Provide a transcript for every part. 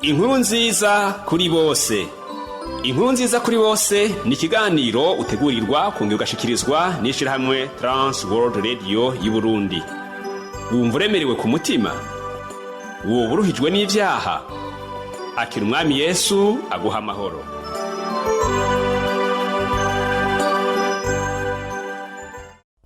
Inkuru nziza kuri bose. Inkuru nziza kuri bose ni ikiganiro utegurirwa kongera ugashikirizwa n'ishirahamwe Trans World Radio y'Uburundi. Wumva uremerewe ku mutima, woba uruhijwe n'ivyaha, akira Umwami Yesu aguha amahoro.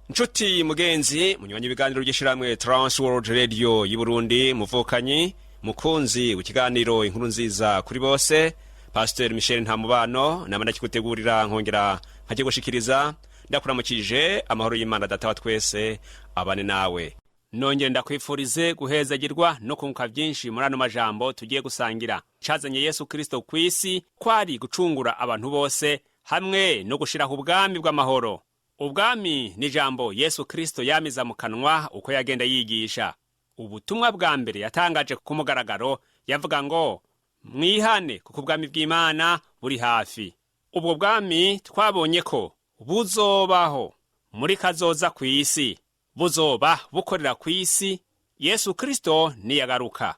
Nshuti mugenzi munywanyi, ibiganiro by'ishirahamwe Trans World Radio y'Uburundi, muvukanyi mukunzi w'ikiganiro Inkuru nziza kuri bose, Pasiteri Michel Ntamubano nama ndakigutegurira nkongera nkakigushikiriza, ndakuramukije. Amahoro y'Imana Data wa twese abane nawe. Nongere ndakwifurize guhezagirwa no kunguka byinshi muri ano majambo tugiye gusangira. Cazanye Yesu Kristo ku isi kwari gucungura abantu bose hamwe no gushiraho ubwami bw'amahoro. Ubwami ni ijambo Yesu Kristo yamiza mu kanwa uko yagenda yigisha. Ubutumwa bwa mbere yatangaje ku mugaragaro yavuga ngo: "Mwihane, kuko ubwami bw'Imana buri hafi." Ubwo bwami twabonye ko buzobaho muri kazoza ku isi, buzoba bukorera ku isi Yesu Kristo niyagaruka.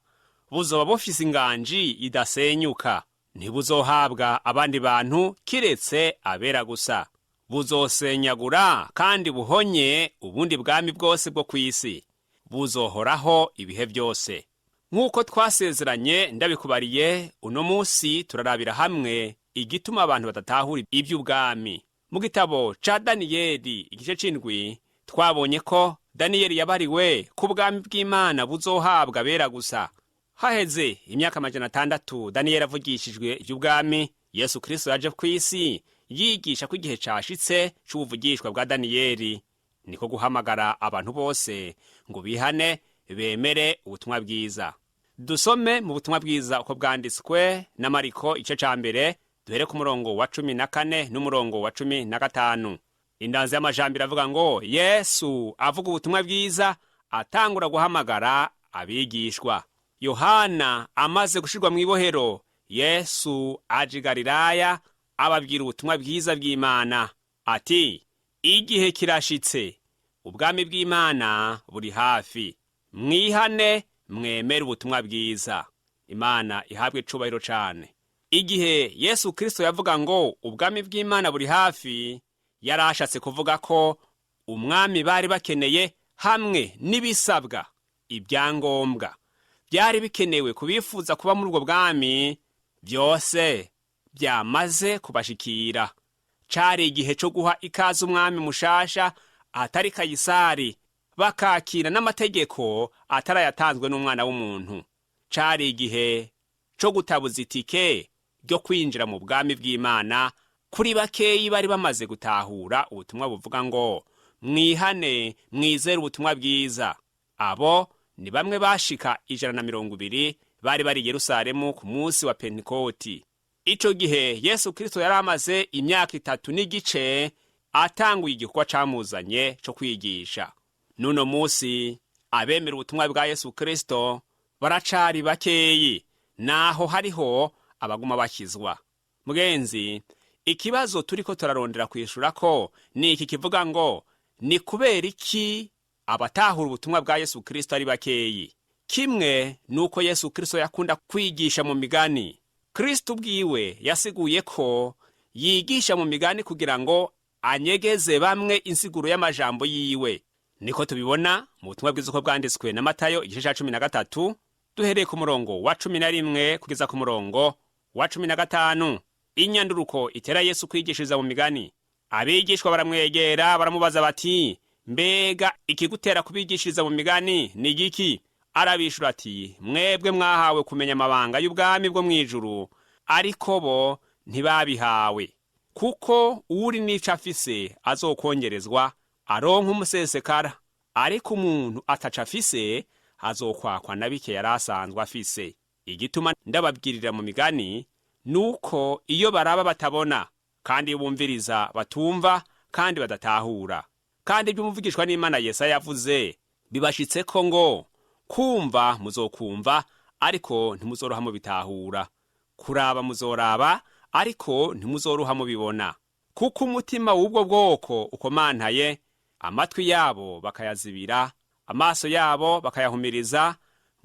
Buzoba bufise inganji idasenyuka, ntibuzohabwa abandi bantu kiretse abera gusa. Buzosenyagura kandi buhonye ubundi bwami bwose bwo ku isi. Buzohoraho ibihe byose. Nk'uko twasezeranye, ndabikubariye, uno munsi turarabira hamwe igituma abantu badatahura iby'ubwami. Mu gitabo ca Daniyeli igice c'indwi, twabonye ko Daniyeli yabariwe ko ubwami bw'Imana buzohabwa abera gusa. Haheze imyaka 600 Daniyeli avugishijwe iby'ubwami, Yesu Kristo yaje ku isi yigisha ko igihe cashitse c'ubuvugishwa bwa Daniyeli, niko guhamagara abantu bose ngo bihane, bemere ubutumwa bwiza. Dusome mu butumwa bwiza uko bwanditswe na Mariko igice ca mbere, duhere ku murongo wa 14 n'umurongo wa 15. Indanzi y'amajambo iravuga ngo: Yesu avuga ubutumwa bwiza, atangura guhamagara abigishwa. Yohana amaze gushirwa mw'ibohero, Yesu aja i Galilaya, ababwira ubutumwa bwiza bw'Imana ati: "Igihe kirashitse, ubwami bw'Imana buri hafi, mwihane mwemere ubutumwa bwiza." Imana ihabwe icubahiro cane. Igihe Yesu Kristo yavuga ngo ubwami bw'Imana buri hafi, yari ashatse kuvuga ko umwami bari bakeneye hamwe n'ibisabwa, ibyangombwa byari bikenewe kubifuza kuba muri ubwo bwami, byose byamaze kubashikira. Cari igihe co guha ikaze umwami mushasha atari Kayisari, bakakira n'amategeko atarayatanzwe n'umwana w'umuntu. Cari igihe co gutabuza itike ryo kwinjira mu bwami bw'Imana kuri bakeyi bari bamaze gutahura ubutumwa buvuga ngo: "Mwihane, mwizere ubutumwa bwiza." Abo ni bamwe bashika 120 bari bari i Yerusalemu ku munsi wa Pentekoti. Ico gihe Yesu Kristo yari amaze imyaka 3 n'igice atanguye igikorwa camuzanye co kwigisha. N'uno munsi abemera ubutumwa bwa Yesu Kristo baracari bakeyi, naho hariho abaguma bakizwa. Mugenzi, ikibazo turiko turarondera kwishura ko ni iki kivuga ngo: ni kubera iki abatahura ubutumwa bwa Yesu Kristo ari bakeyi? Kimwe nuko Yesu Kristo yakunda kwigisha mu migani. Kristo ubwiwe yasiguye ko yigisha mu migani kugira ngo anyegeze bamwe insiguro y'amajambo yiwe. Niko tubibona mu butumwa bwiza uko bwanditswe na Matayo igice ca 13, duhereye ku murongo wa 11 kugeza ku murongo wa 15. Inyanduruko itera Yesu kwigishiriza mu migani. Abigishwa baramwegera, baramubaza bati: "Mbega ikigutera kubigishiriza mu migani ni igiki?" Arabishura ati: "Mwebwe mwahawe kumenya amabanga y'ubwami bwo mw'ijuru, ariko bo ntibabihawe. Kuko uri n'ico afise azokongerezwa, aronka umusesekara, ariko umuntu ataco afise azokwakwa na bike yari asanzwe afise. Igituma ndababwirira mu migani nuko iyo baraba batabona, kandi iyo bumviriza batumva kandi badatahura. Kandi ibyo umuvugishwa n'Imana Yesaya yavuze bibashitseko ngo: kumva muzokumva, ariko ntimuzoroha mubitahura; kuraba muzoraba, ariko ntimuzoroha mubibona. Kuko umutima w'ubwo bwoko ukomantaye, amatwi yabo bakayazibira, amaso yabo bakayahumiriza,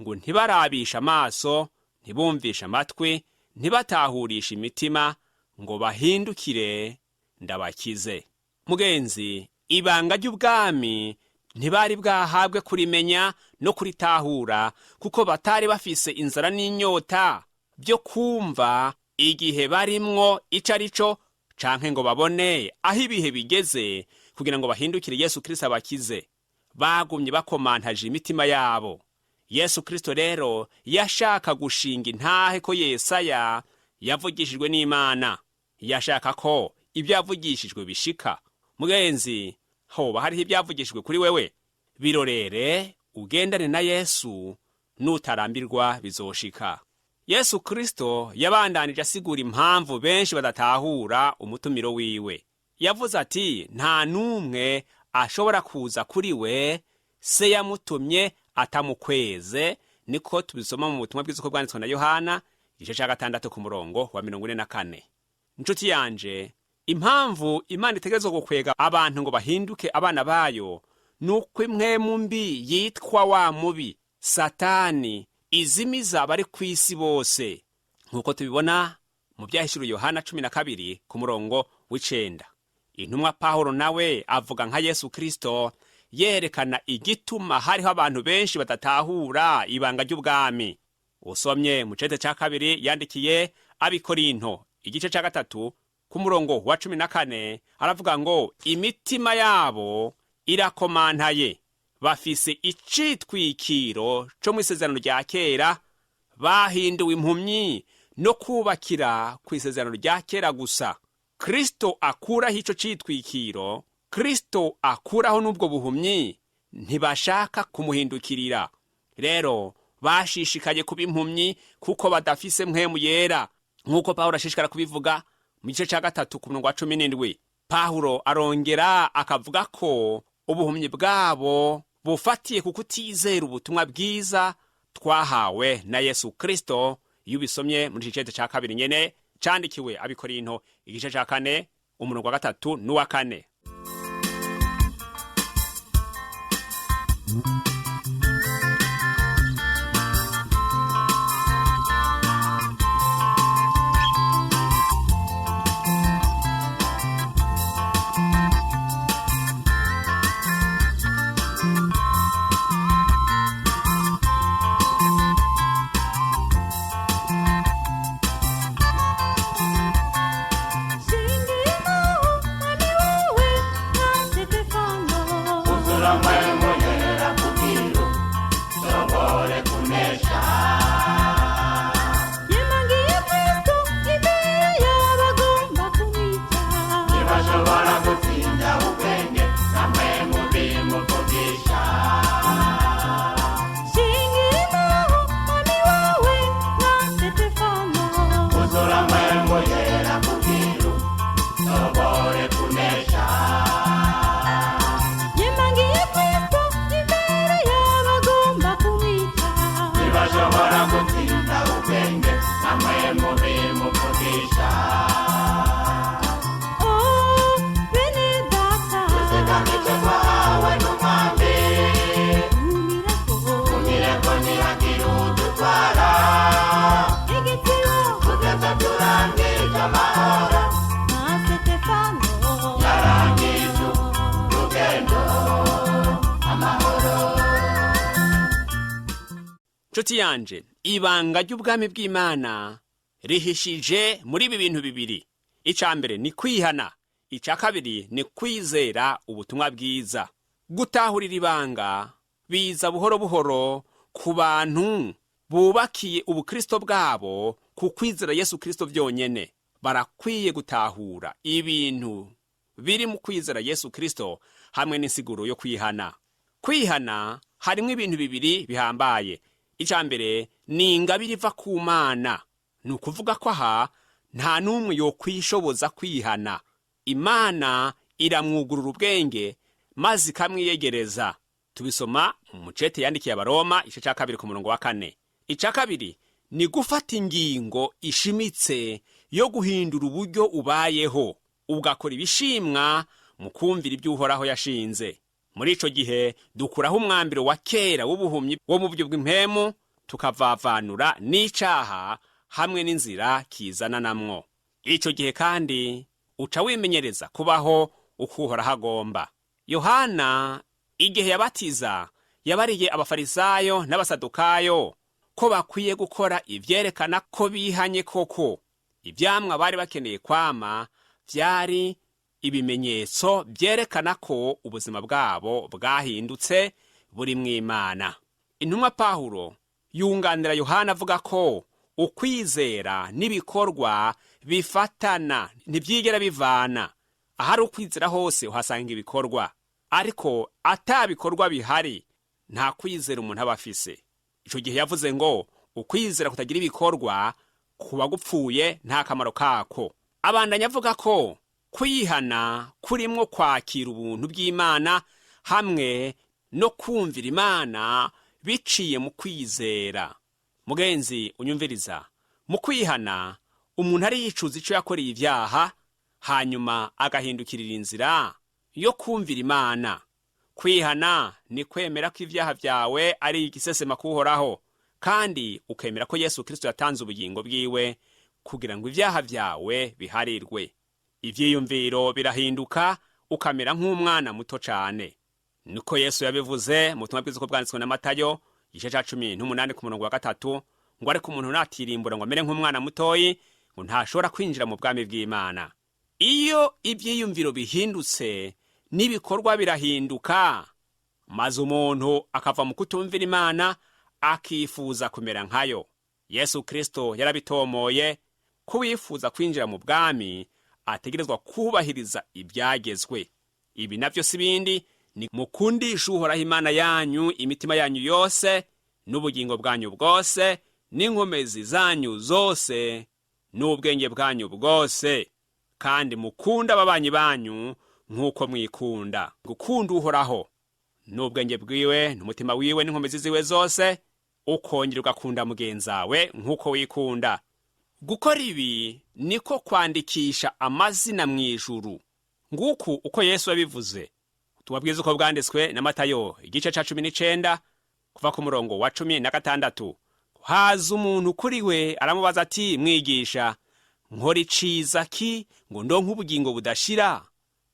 ngo ntibarabisha amaso, Ntibumvishe amatwi, ntibatahurishe imitima ngo bahindukire ndabakize. Mugenzi, ibanga ry'ubwami ntibari bwahabwe kurimenya no kuritahura, kuko batari bafise inzara n'inyota byo kumva igihe barimwo ico ari cyo, canke ngo babone aho ibihe bigeze kugira ngo bahindukire Yesu Kristo abakize. Bagumye bakomantaje imitima yabo. Yesu Kristo rero yashaka gushinga intahe ko Yesaya yavugishijwe n'Imana. Yashaka ko ibyo yavugishijwe bishika. Mugenzi, hoba hariho ibyavugishijwe kuri wewe? Birorere, ugendane na Yesu, nutarambirwa bizoshika. Yesu Kristo yabandanije asigura impamvu benshi badatahura umutumiro wiwe. Yavuze ati: "Nta n'umwe ashobora kuza kuri we Se yamutumye atamukweze." Niko tubisoma mu butumwa bwiza uko bwanditswe na Yohana, igice cya 6 ku murongo wa 44. Inshuti yanje, impamvu Imana itegerezwa gukwega abantu ngo bahinduke abana bayo ni uko impwemu mbi yitwa wa mubi Satani izimiza abari ku isi bose, nk'uko tubibona mu Byahishuriwe Yohana 12 ku murongo w'9. Intumwa Pawulo nawe avuga nka Yesu Kristo, yerekana igituma hariho abantu benshi badatahura ibanga ry'ubwami. Usomye mu cete cya kabiri yandikiye Abikorinto, igice cya 3 ku murongo wa 14, aravuga ngo: "Imitima yabo irakomantaye, bafise icitwikiro co mu isezerano rya kera, bahinduwe impumyi no kubakira ku isezerano rya kera gusa." Kristo akuraho ico citwikiro, Kristo akuraho n'ubwo buhumyi, ntibashaka kumuhindukirira. Rero bashishikaye kuba impumyi kuko badafise Mpwemu Yera, nk'uko Pawulo ashishikara kubivuga mu gice cya 3 ku murongo wa 17. Pawulo arongera akavuga ko ubuhumyi bwabo bufatiye ku kutizera ubutumwa bwiza twahawe na Yesu Kristo. Iyo ubisomye muri iki cete cya kabiri nyene candikiwe Abikorinto, igice cya 4, umurongo wa 3 n'uwa 4. Shingira umwami wawe nka Sitefano. Yemangiye Kristo imbere y'abagomba kumwica. Shingira umwami wawe nka Sitefano. Yemangiye Kristo imbere y'abagomba kumwica. Oh, bene data, umireko, igitiro, nka Sitefano. Nshuti yanje, ibanga ry'ubwami bw'Imana rihishije muri ibi bintu bibiri: icya mbere ni kwihana, icya kabiri ni kwizera ubutumwa bwiza. Gutahurira ibanga biza buhoro buhoro ku bantu bubakiye ubukristo bwabo ku kwizera Yesu Kristo byonyene. Barakwiye gutahura ibintu biri mu kwizera Yesu Kristo hamwe n'insiguro yo kwihana. Kwihana harimo ibintu bibiri bihambaye. Icya mbere ni ingabire iva ku Mana. Ni ukuvuga ko aha nta n'umwe yokwishoboza kwihana. Imana iramwugurura ubwenge maze ikamwiyegereza. Tubisoma mu mucete yandikiye Abaroma, igice cya 2 ku murongo wa 4. Icya kabiri ni gufata ingingo ishimitse yo guhindura uburyo ubayeho, ugakora ibishimwa mu kumvira ibyo Uhoraho yashinze. Muri ico gihe dukuraho umwambiro wa kera w'ubuhumyi wo mu buryo bw'impemu. Tukavavanura n'icaha hamwe n'inzira kizana namwo. Ico gihe kandi uca wimenyereza kubaho uko Uhoraho agomba. Yohana igihe yabatiza yabariye Abafarisayo n'Abasadukayo ko bakwiye gukora ivyerekana ko bihanye koko. Ivyamwa bari bakeneye kwama vyari ibimenyetso vyerekana ko ubuzima bwabo bwahindutse buri mw'Imana. Intumwa Pawulo yunganira Yohana avuga ko ukwizera n'ibikorwa bifatana, ntibyigera bivana. Ahari ukwizera hose uhasanga ibikorwa, ariko ata bikorwa bihari nta kwizera umuntu aba afise. Ico gihe yavuze ngo ukwizera kutagira ibikorwa kuba gupfuye, nta kamaro kako. Abandanya avuga ko kwihana kurimwo kwakira ubuntu bw'Imana hamwe no kumvira Imana biciye mu kwizera. Mugenzi unyumviriza, mu kwihana umuntu ariyicuza ico yakoreye ivyaha, hanyuma agahindukirira inzira yo kumvira Imana. Kwihana ni kwemera ko ivyaha vyawe ari igisesema kuhoraho, kandi ukemera ko Yesu Kristo yatanze ubugingo bwiwe kugira ngo ivyaha vyawe biharirwe. Ivyiyumviro birahinduka, ukamera nk'umwana muto cane. Niko Yesu yabivuze mu butumwa bwiza uko bwanditswe na Matayo, igice ca 18 ku murongo wa 3, ngo ariko umuntu natirimbura ngo amere nk'umwana mutoyi, ngo ntashobora kwinjira mu bwami bw'Imana. Iyo ivyiyumviro bihindutse, n'ibikorwa birahinduka, maze umuntu akava mu kutumvira Imana akifuza kumera nkayo. Yesu Kristo yarabitomoye ko uwifuza kwinjira mu bwami ategerezwa kubahiriza ibyagezwe. Ibi navyo si bindi, ni mukundisha Uhoraho Imana yanyu imitima yanyu yose n'ubugingo bwanyu bwose n'inkomezi zanyu zose n'ubwenge bwanyu bwose, kandi mukunda ababanyi banyu nk'uko mwikunda. Gukunda Uhoraho n'ubwenge bwiwe n'umutima wiwe n'inkomezi ziwe zose, ukongera ugakunda mugenzawe nk'uko wikunda. Gukora ibi niko kwandikisha amazina mu ijuru, nguku uko Yesu yabivuze. Tubabwiza uko bwanditswe na Matayo, igice ca 19, kuva ku murongo wa 16. Haza umuntu kuri we aramubaza ati: "Mwigisha, nkora iciza ki ngo ndonke ubugingo budashira?"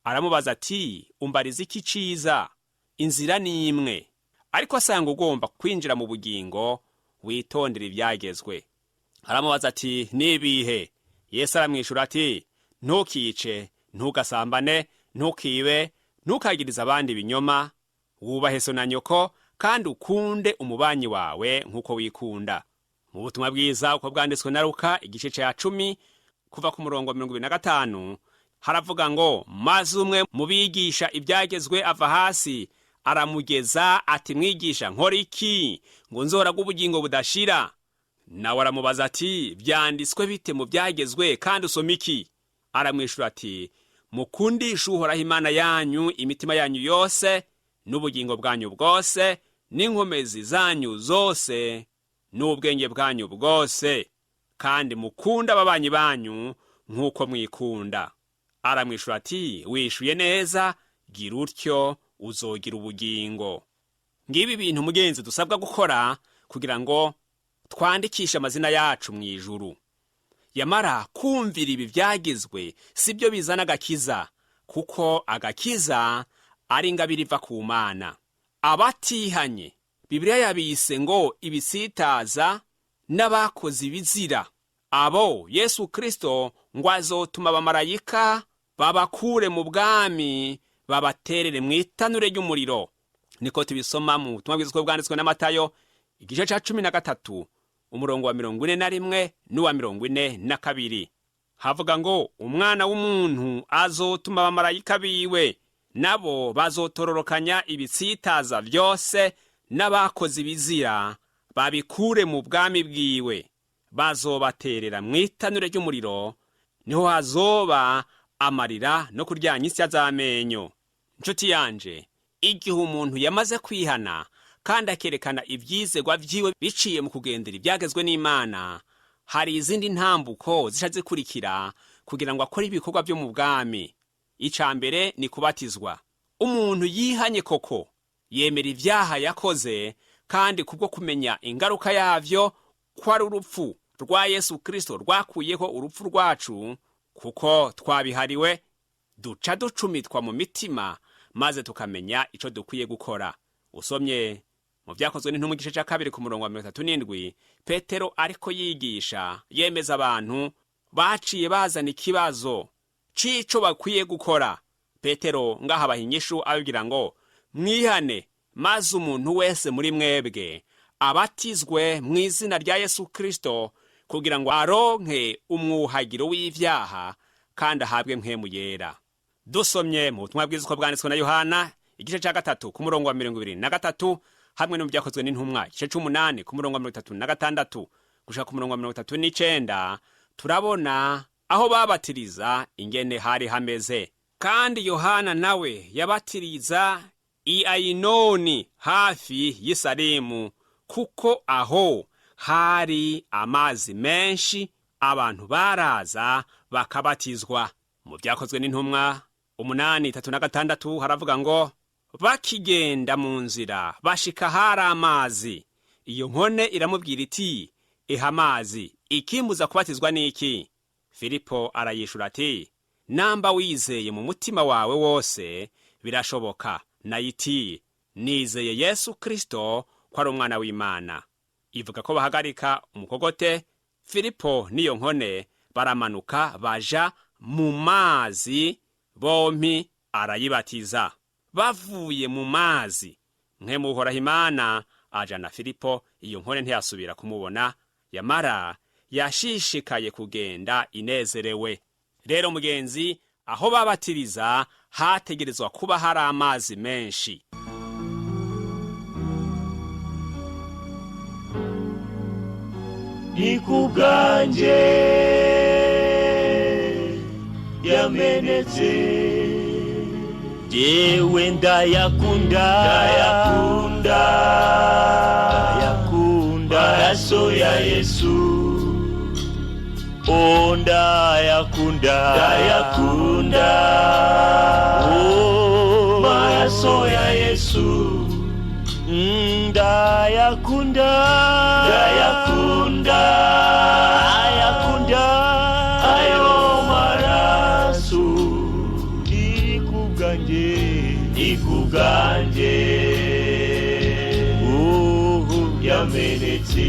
Aramubaza ati: "Umbariza iki ciza? Inzira ni imwe, ariko asanga ugomba kwinjira mu bugingo, witondera ibyagezwe." Aramubaza ati: "Nibihe?" Yesu aramwishura ati: "Ntukice, ntugasambane, ntukibe, ntukagirize abandi ibinyoma, wubahe so na nyoko, kandi ukunde umubanyi wawe nk'uko wikunda." Mu butumwa bwiza uko bwanditswe na Luka, igice cya 10, kuva ku murongo 25, haravuga ngo: Maze umwe mu bigisha ibyagezwe ava hasi aramugeza ati: "Mwigisha, nkora iki ngo nzoragwe ubugingo budashira?" Nawe aramubaza ati: "Byanditswe bite mu byagezwe, kandi usoma iki?" Aramwishura ati: "Mukundishe Uhoraho Imana yanyu imitima yanyu yose n'ubugingo bwanyu bwose n'inkomezi zanyu zose n'ubwenge bwanyu bwose, kandi mukunde ababanyi banyu nk'uko mwikunda." Aramwishura ati: "Wishuye neza, gira utyo uzogira ubugingo." Ngibi ibintu, mugenzi, dusabwa gukora kugira ngo twandikishe amazina yacu mu ijuru. Yamara kumvira ibi byagizwe si byo bizana agakiza, kuko agakiza ari ingabire iva ku Mana. Abatihanye Bibiliya yabise ngo ibisitaza n'abakoze ibizira. Abo Yesu Kristo ngo azotuma abamarayika babakure mu bwami, babaterere mu itanure ry'umuriro. Niko tubisoma mu butumwa bwiza uko bwanditswe na Matayo, igice ca 13, umurongo wa 41 n'uwa 42. Havuga ngo: Umwana w'umuntu azotuma abamarayika biwe, nabo bazotororokanya ibitsitaza vyose n'abakoze ibizira, babikure mu bwami bwiwe, bazobaterera mu itanure ry'umuriro, niho hazoba amarira no kuryanya insya z'amenyo. Nshuti yanje, igihe umuntu yamaze kwihana kandi akerekana ivyizegwa vyiwe biciye mu kugendera ibyagezwe n'Imana, hari izindi ntambuko zica zikurikira kugira ngo akore ibikorwa byo mu bwami. Ica mbere ni kubatizwa. Umuntu yihanye koko yemera ibyaha yakoze. Kandi kubwo kumenya ingaruka yavyo, ko ari urupfu rwa Yesu Kristo rwakuyeho urupfu rwacu, kuko twabihariwe, duca ducumitwa mu mitima, maze tukamenya ico dukwiye gukora. Usomye mu Vyakozwe n'Intumwa igice ca 2 ku murongo wa 37, Petero ariko yigisha yemeza abantu baciye bazana ikibazo c'ico bakwiye gukora. Petero ngaha abaha inyishu, ababwira ngo: "Mwihane, maze umuntu wese muri mwebwe abatizwe mu izina rya Yesu Kristo kugira ngo aronke umwuhagiro w'ivyaha kandi ahabwe Mpwemu Yera." Dusomye mu Butumwa bwiza uko bwanditswe na Yohana igice ca 3 ku murongo wa 23, hamwe no mu Vyakozwe n'Intumwa igice c'umunani ku murongo wa 36 gushika ku murongo wa 39, turabona aho babatiriza ingene hari hameze. Kandi Yohana nawe yabatiriza i Ayinoni hafi y'Isalimu, kuko aho hari amazi menshi, abantu baraza bakabatizwa. Mu Vyakozwe n'Intumwa 8:36 haravuga ngo: "Bakigenda mu nzira bashika hari amazi, iyo nkone iramubwira iti: 'Eha amazi, ikimbuza kubatizwa n'iki?' Filipo arayishura ati: 'Namba wizeye mu mutima wawe wose birashoboka.' Nayo iti: 'Nizeye Yesu Kristo ko ari Umwana w'Imana.' Ivuga ko bahagarika umukogote, Filipo n'iyo nkone baramanuka baja mu mazi bompi, arayibatiza. Bavuye mu mazi, Mpwemu Uhoraho Imana ajana Filipo, iyo nkone ntiyasubira kumubona, yamara yashishikaye kugenda inezerewe." Rero mugenzi, aho babatiriza hategerezwa kuba hari amazi menshi. Ni kubwanjye yamenetse, jewe ndayakunda, ndayakunda, ndayakunda maraso ya Yesu. O, ndayakunda, ndayakunda, o maraso ya Yesu. Ndayakunda, ndayakunda, ayakunda ayo maraso. Ni kubwanjye, ni kubwanjye yamenetse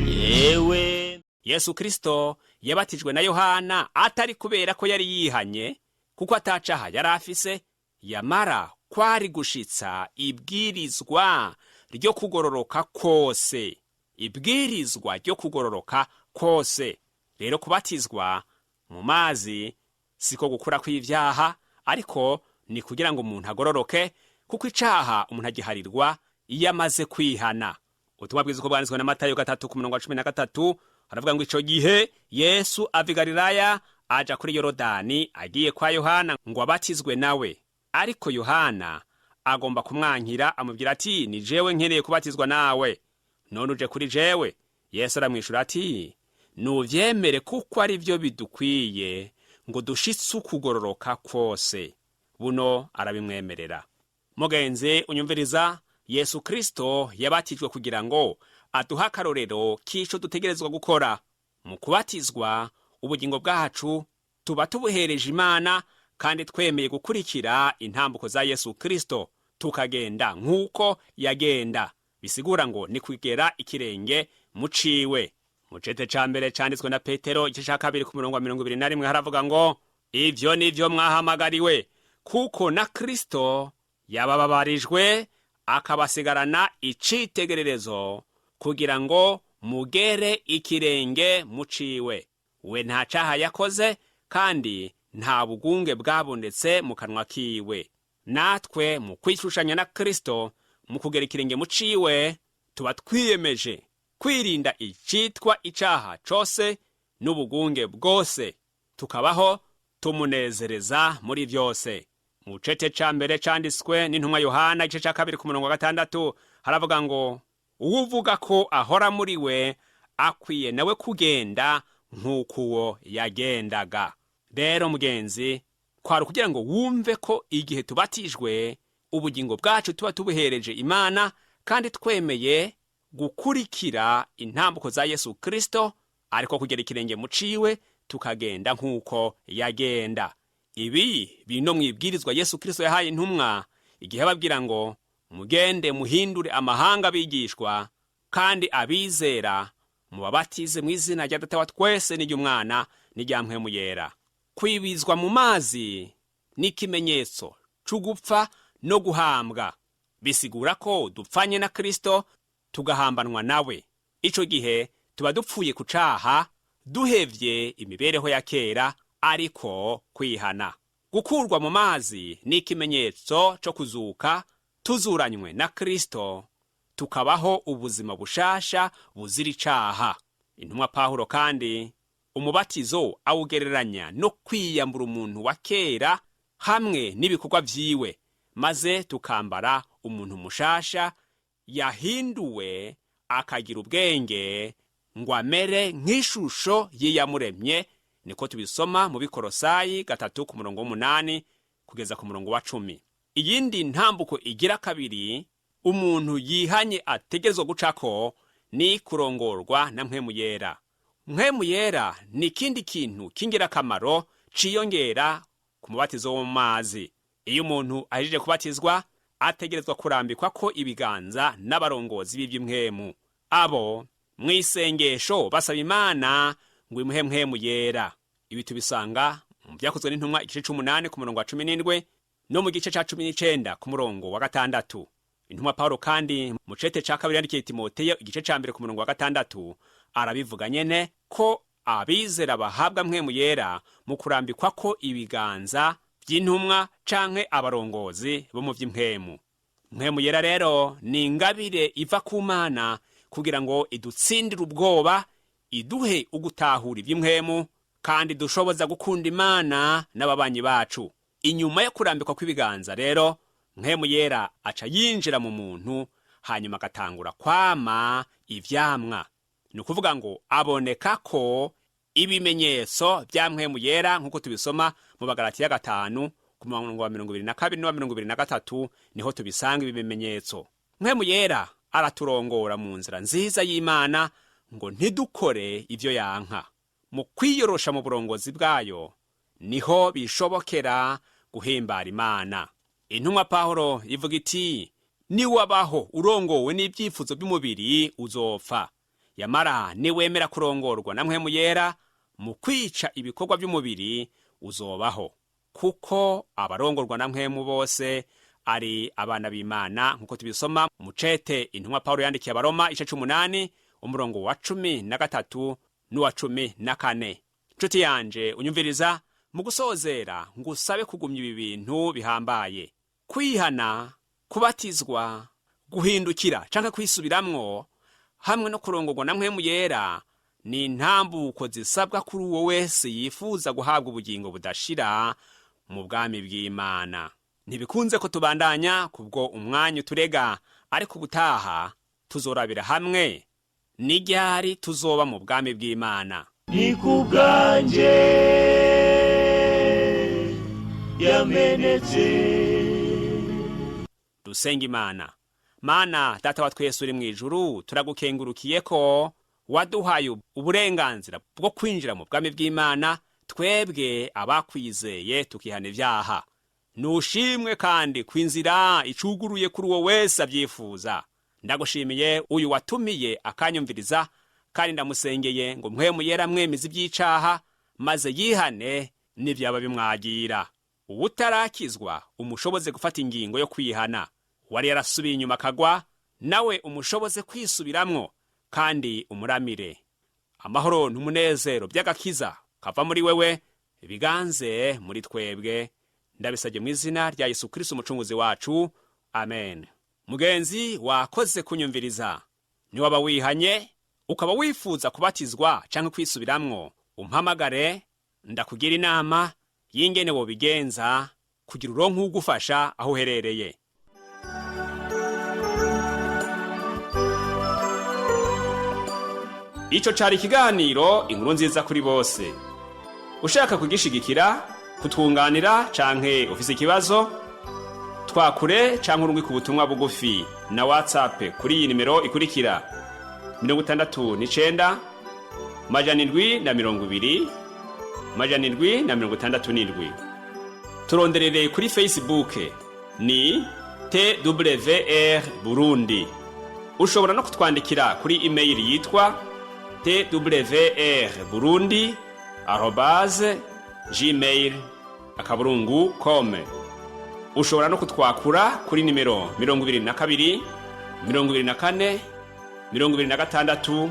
yewe. Yesu Kristo yabatijwe na Yohana atari kubera ko yari yihanye, kuko atacaha yari afise, yamara kwari gushitsa ibwirizwa ryo kugororoka kose, ibwirizwa ryo kugororoka kose. Rero kubatizwa mu mazi siko gukura kw'ivyaha, ariko ni kugira ngo umuntu agororoke, kuko icaha umuntu agiharirwa iyo amaze kwihana. Ubutumwa bwiza uko bwanditswe na Matayo 3 ku murongo wa 13 haravuga ngo: "Ico gihe Yesu ava i Galilaya aja kuri Yorodani agiye kwa Yohana ngo abatizwe nawe. Ariko Yohana agomba kumwankira, amubwira ati: 'Ni jewe nkeneye kubatizwa nawe, none uje kuri jewe?' Yesu aramwishura ati: 'Nuvyemere, kuko ari vyo bidukwiye ngo dushitse ukugororoka kwose.' Buno arabimwemerera." Mugenzi unyumviriza, Yesu Kristo yabatijwe kugira ngo aduhe akarorero k'ico dutegerezwa gukora. Mu kubatizwa, ubugingo bwacu tuba tubuhereje Imana, kandi twemeye gukurikira intambuko za Yesu Kristo, tukagenda nk'uko yagenda. Bisigura ngo ni kugera ikirenge muciwe. Mu cete ca mbere canditswe na Petero igice ca 2 ku murongo wa 21 haravuga ngo: "Ivyo nivyo mwahamagariwe, kuko na Kristo yabababarijwe akabasigarana icitegererezo kugira ngo mugere ikirenge muciwe. We nta caha yakoze, kandi nta bugunge bwabonetse mu kanwa kiwe." Natwe mu kwishushanya na Kristo, mu kugera ikirenge muciwe, tuba twiyemeje kwirinda icitwa icaha cose n'ubugunge bwose, tukabaho tumunezereza muri vyose. Mu cete ca mbere canditswe n'intumwa Yohana igice ca 2 ku murongo wa 6 haravuga ngo: "Uwuvuga ko ahora muri we akwiye nawe kugenda nk'uko uwo yagendaga." Rero mugenzi, kwari ukugira ngo wumve ko igihe tubatijwe ubugingo bwacu tuba tubuhereje Imana. Kandi twemeye gukurikira intambuko za Yesu Kristo, ariko kugera ikirenge mu ciwe, tukagenda nk'uko yagenda. Ibi biri no mu ibwirizwa Yesu Kristo yahaye intumwa igihe ababwira ngo: "Mugende muhindure amahanga abigishwa, kandi abizera mubabatize mu izina rya Data wa twese n'iry'Umwana n'irya Mpwemu Yera." Kwibizwa mu mazi ni ikimenyetso c'ugupfa no guhambwa. Bisigura ko dupfanye na Kristo, tugahambanwa nawe. Ico gihe tuba dupfuye ku caha, duhevye imibereho ya kera, ariko kwihana. Gukurwa mu mazi ni ikimenyetso co kuzuka, tuzuranywe na Kristo, tukabaho ubuzima bushasha buzira icaha. Intumwa Pawulo kandi umubatizo awugereranya no kwiyambura umuntu wa kera hamwe n'ibikorwa vyiwe, maze tukambara umuntu mushasha yahinduwe akagira ubwenge ngo amere nk'ishusho y'Iyamuremye. Niko tubisoma mu Bikorosayi 3 ku murongo w'8 kugeza ku murongo wa 10. Iyindi ntambuko igira kabiri umuntu yihanye ategerezwa gucako ni kurongorwa na Mpwemu Yera. Mpwemu Yera ni ikindi kintu cy'ingirakamaro ciyongera ku mubatizo wo mu mazi. Iyo umuntu ahejeje kubatizwa, ategerezwa kurambikwa ko ibiganza n'abarongozi b'iby'impwemu. Abo mu isengesho basaba Imana ngo imuhe Mpwemu Yera. Ibi tubisanga mu Byakozwe n'Intumwa igice c'8 ku murongo wa 17, no mu gice ca 19 ku murongo wa 6. Intumwa Paulo kandi mu cete ca kabiri yandikiye Timoteyo, igice ca 1 ku murongo wa 6, arabivuga nyene ko abizera bahabwa Mpwemu Yera mu kurambikwa ko ibiganza by'intumwa canke abarongozi bo mu vy'impwemu. Mpwemu Yera rero ni ingabire iva ku Mana kugira ngo idutsindire ubwoba, iduhe ugutahura ivy'impwemu, kandi dushoboza gukunda Imana n'ababanyi bacu. Inyuma yo kurambikwa kw'ibiganza rero, Mpwemu Yera aca yinjira mu muntu, hanyuma agatangura kwama ivyamwa. Ni ukuvuga ngo aboneka ko ibimenyetso bya Mpwemu Yera, nk'uko tubisoma mu Bagalatiya 5 ku murongo wa 22 n'uwa 23, niho tubisanga ibi bimenyetso. Mpwemu Yera araturongora mu nzira nziza y'Imana ngo ntidukore ivyo yanka. Mu kwiyorosha mu burongozi bwayo niho bishobokera guhimbara Imana. Intumwa Pawulo ivuga iti: "Niwabaho urongowe n'ibyifuzo by'umubiri uzopfa, yamara niwemera kurongorwa na Mpwemu Yera mu kwica ibikorwa by'umubiri uzobaho, kuko abarongorwa na Mpwemu bose ari abana b'Imana", nk'uko tubisoma mu cete intumwa Pawulo yandikiye Abaroma, igice c'8 umurongo wa 13 n'uwa 14. Nshuti yanje unyumviriza, mu gusozera ngusabe kugumya ibi bintu bihambaye: kwihana, kubatizwa, guhindukira canke kwisubiramwo, hamwe no kurongorwa na Mpwemu Yera ni intambuko zisabwa kuri uwo wese yifuza guhabwa ubugingo budashira mu bwami bw'Imana. Ntibikunze ko tubandanya kubwo umwanya uturega, ariko ubutaha tuzorabira hamwe n'iryari tuzoba mu bwami bw'Imana. Ni ku bwanjye yamenetse. Dusenga Imana. Mana Data wa twese uri mu ijuru, turagukengurukiye ko waduhaye uburenganzira bwo kwinjira mu bwami bw'Imana, twebwe abakwizeye tukihana ibyaha. Nushimwe kandi ku inzira icuguruye kuri uwo wese abyifuza. Ndagushimiye uyu watumiye akanyumviriza, kandi ndamusengeye ngo Mpwemu Yera mwemeze iby'icaha, maze yihane n'ibyaba bimwagira. Uwutarakizwa umushoboze gufata ingingo yo kwihana. Wari yarasubiye inyuma akagwa, nawe umushoboze kwisubiramwo, kandi umuramire. Amahoro n'umunezero by'agakiza kava muri wewe biganze muri twebwe. Ndabisabye mu izina rya Yesu Kristo umucunguzi wacu, amen. Mugenzi wakoze kunyumviriza. Niwaba wihanye ukaba wifuza kubatizwa canke kwisubiramwo, umpamagare ndakugira inama y'ingene wobigenza kugira uronke ugufasha aho uherereye. Ico cari ikiganiro Inkuru Nziza kuri Bose. Ushaka kugishigikira, kutwunganira canke ufise ikibazo, Twakure canke urungike ubutumwa bugufi na WhatsApp kuri iyi nimero ikurikira: 69 720 767. Turonderere kuri Facebook ni TWR Burundi. Ushobora no kutwandikira kuri email yitwa twrburundi@gmail.com. Ushobora no kutwakura kuri nimero 22 24 26.